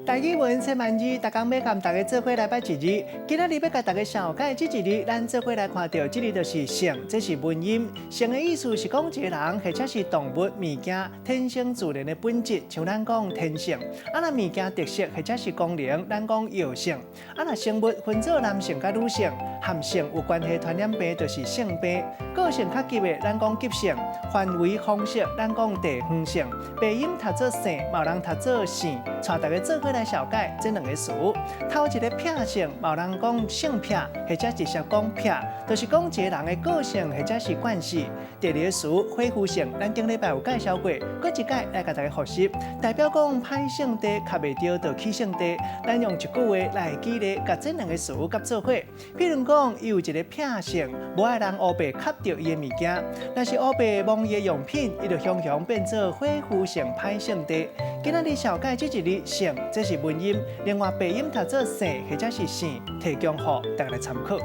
台語文千萬字，逐工欲佮大家做伙來捌一字。今仔日欲共大家紹介這一字，咱做伙來看著，這字就是性，這是文音。性的意思是講一個人或者是動物物件天生自然的本質，像咱講天性。啊，若物件特色或者是功能，咱講藥性。啊，若生物分做男性佮女性，和性有關係傳染病就是性病。個性較急的，咱講急性；範圍方式，咱講地方性。白音讀做姓，嘛有人讀做姓，帶大家做伙來紹介這兩个詞。頭一个癖性，嘛有人講性癖，或者直接講癖，就是講一个人的個性或者是慣勢。第二个詞火夫性，咱頂禮拜有介紹過，閣一擺來共大家複習，代表講歹性地較袂著就起性地。咱用一句話來舉例，共這兩个詞佮做伙。譬如講，伊有一个癖性，無愛人烏白磕著伊的物件，若是烏白摸伊的用品，伊就雄雄變做火夫性歹性地。今仔日紹介這一字性，這是文音，另外白音讀做姓或者是姓，提供予大家來參考。